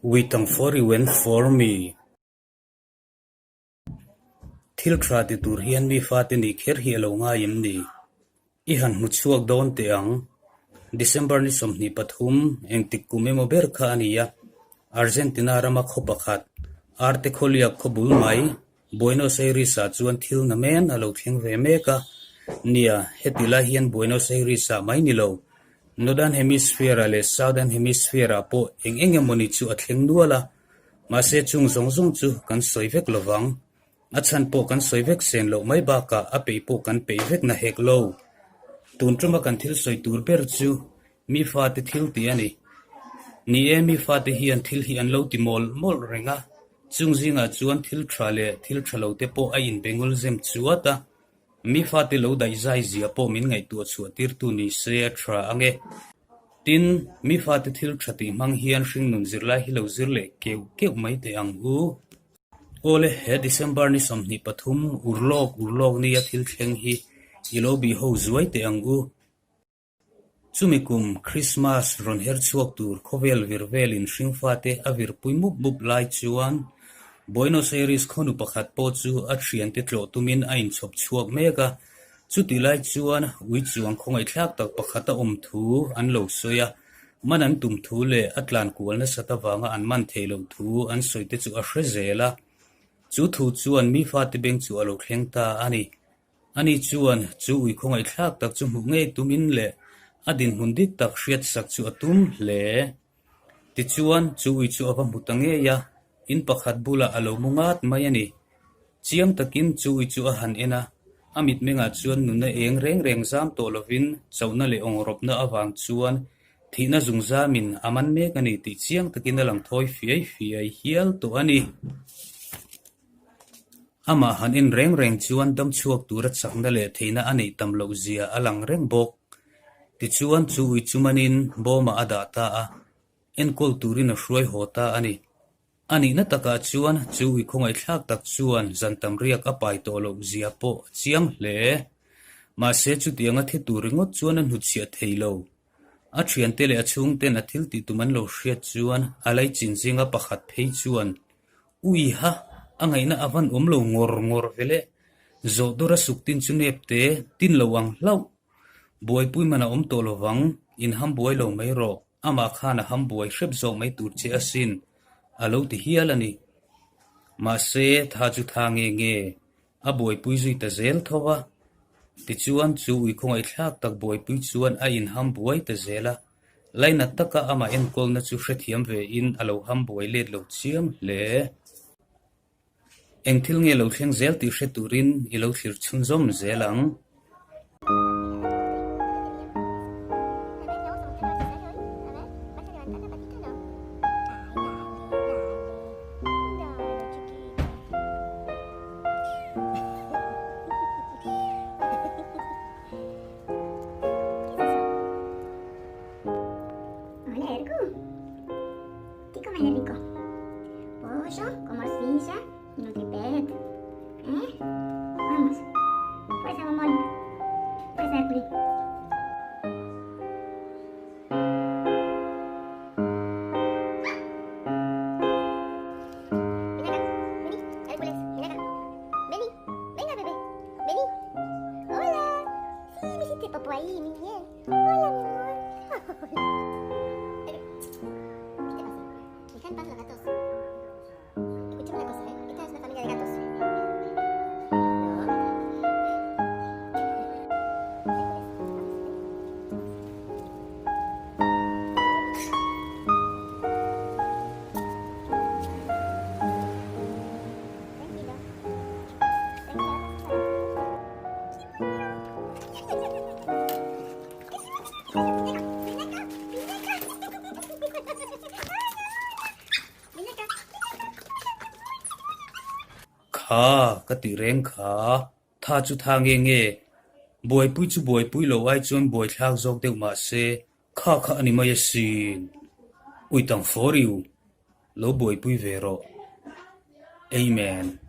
Waiting for you and for me. Thil tha ti tur hian mi fate nih kher hi a lo ngai em ni? I han hmu chhuak dawn teh ang. December ni 23, engtik kum emaw ber kha a ni a, Argentina rama khaw pakhat, Arte Khawliak khaw bul mai, Buenos Aires-ah chuan thil na men a lo thleng ve mek a. Nia, heti lai hian Buenos Aires-ah mai ni lo, Northern Hemisphere-ah leh Southern Hemisphere-ah pawh eng eng emawni chu a thleng nual a. Mahse chung zawng zawng chu kan sawi vek lo vang. A chhan pawh kan sawi vek sen loh mai bakah a peih pawh kan peih vek na hek lo. Tun tuma kan thil sawi tur ber chu mi fate thil tih a ni. Ni e, mi fate hian thil hi an lo ti mawlh mawlh reng a, chung zingah chuan thil tha leh thil tha lo te pawh a inbengul zem chuat a. Mi fate lo daih zai zia pawh min ngaihtuah chhuah tirtu ni se a tha ang e. Tin, mi fate thil tha tih hmang hian hringnun zirlai hi lo zir leh keuh keuh mai teh ang u. Awle, he December ni 23 urlawk urlawk nia thil thleng hi i lo bih ho zuai teh ang u. Chumi kum Krismas rawn her chhuak tur khawvel vir velin hringfate a virpui mup mup lai chuan Buenos Aires khawnu pakhat pawh chu a thiante tlawh tumin a inchhawp chhuak mek a. Chutih lai chuan ui chuang khawngaihthlak tak pakhat a awm thu an lo sawi a, man an tum thu leh a tlan kual nasat avanga an man theih loh thu an sawi te chu a hre zel a. Chu thu chuan mi fate beng chu a lo thleng ta a ni. Ani chuan chu ui khawngaihthlak tak chu hmuh ngei tumin leh a dinhmun dik tak hriatsak chu a tum hle. Tichuan, chu ui chu a va hmu ta ngei a, in pakhat bulah a lo mu ngat mai a ni. Chiang takin chu ui chu a han en a, a mitmengah chuan nunna eng reng reng zam tawh lovin chauhna leh awngrawpna avang chuan thihna zungzamin a man mek a ni tih chiang takin a lang thawi fiai fiai hial tawh a ni. Amah han en reng reng chuan dam chhuak tura chakna leh theihna a neih tam loh zia a lang reng bawk. Tichuan chu ui chu manin bawmah a dah ta a, enkawl turin a hruai haw ta a ni. A nihna takah chuan chu ui khawngaihthlak tak chuan zan tam riak a pai tawh loh zia pawh a chiang hle. Mahse chutianga thi tur ringawt chuan a hnutchhiah thei lo. A thiante leh a chhungten a thil tih tum an lo hriat chuan a laichin zinga pakhat phei chuan Ui ha, a ngaihna a van awm lo ngawr ngawr ve le. Zawh dawr a suk tin chu nep te, tin lo ang hlauh. Buaipui man a awm tawh lo vang, in ham buai lo mai rawh, amah khan a ham buai hrep zawk mai tur che asin, a lo ti hial a ni. Mahse, tha chu tha nge nge, a buaipui zui ta zel tho va. Tichuan, chu ui khawngaihthlak tak buaipui chuan a inham buai ta zel a. Lainat taka amah enkawlna chu hrethiam ve in a lo ham buai let lo chiam hle. Eng thil nge lo thleng zel tih hre turin i lo thlir chhunzawm zel ang. Hola, Erku. ¿Qué comes de rico? Pollo con morcilla y nutripet. ¿Eh? Vamos. Fuerza, bombón. Fuerza, Hércules. Ven acá. Vení, Hércules. Ven acá. Vení. Venga, bebé. Vení. Hola. Sí, me hiciste popo ahí, muy bien. Hola, mi amor. Pero, ¿qué te pasa? Deja en paz los gatos. Escuchame una cosa, ¿eh? Esta es una familia de gatos. No. Tranquilo. Kha ka tih reng kha, tha chu tha nge nge, buaipui chu buaipui lo ai chuan buaithlak zawk deuh mah se, kha kha a ni mai asin. Uitang for you, lo buaipui ve rawh. Amen.